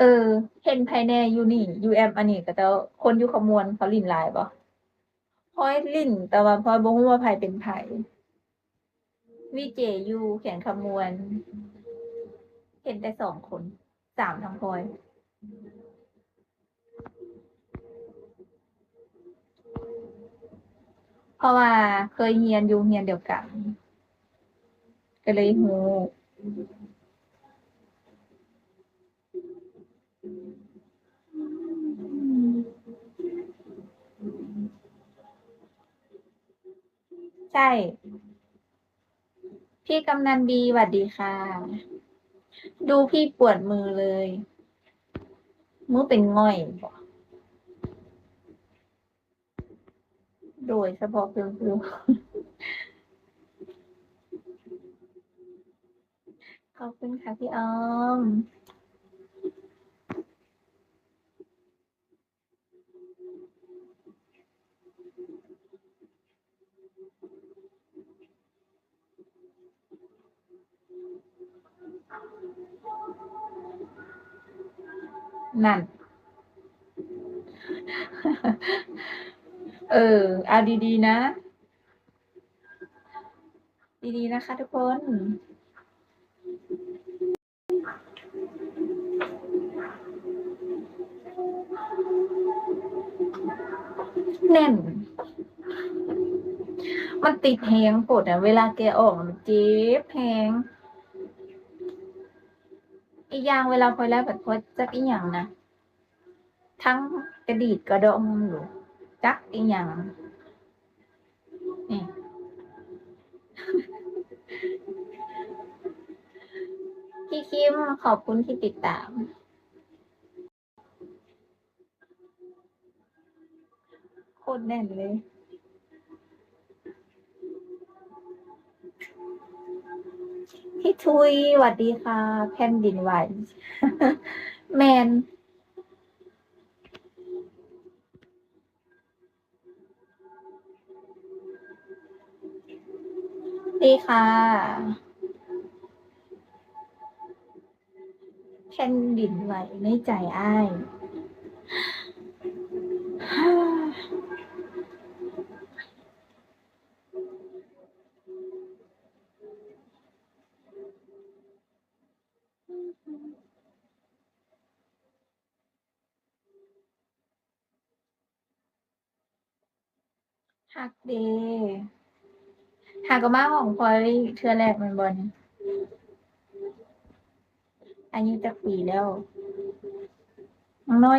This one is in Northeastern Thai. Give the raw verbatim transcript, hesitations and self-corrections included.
เออ เห็นไผแหน่อยู่นี่ อยู่แอปอันนี้ เขาเจ้า คนอยู่ขมวนเขาหลิ้นหลายบ่ พลอยหลิ้น แต่ว่าพลอยบ่ฮู้ว่าไผเป็นไผ วีเจอยู่แขวงขมวน เห็นแต่สองคน สามทั้งพลอย เพราะว่าเคยเฮียนอยู่เฮียนเดียวกัน ก็เลยฮู้ ใช่ พี่กำนันบี หวัดดีค่ะ ดูพี่ปวดมือเลย มือเป็นง่อยบ่ โดยเฉพาะเครื่องปรุง ขอบคุณค่ะพี่ออม นั่น เออ เอาดีๆนะ ดีๆนะคะทุกคน แน่น มันติดแฮงโพดอะ เวลาแกะออกมันเจ็บแฮง อีกอย่างเวลาพลอยไลฟ์พลอยจักอีหยังนะ ทั้งกระดีดกระดองอยู่ จักอีหยัง นี่ พี่คิม ขอบคุณที่ติดตาม โคตรแน่นเลย พี่ทุย หวัดดีค่ะ แผ่นดินไหว แม่น ดีค่ะ แผ่นดินไหวในใจอ้าย ฮักเด้ หากะมาห้องพลอยเทื่อแรกแม่นบ่นี่ อายุจักปีแล้ว น้องน้อย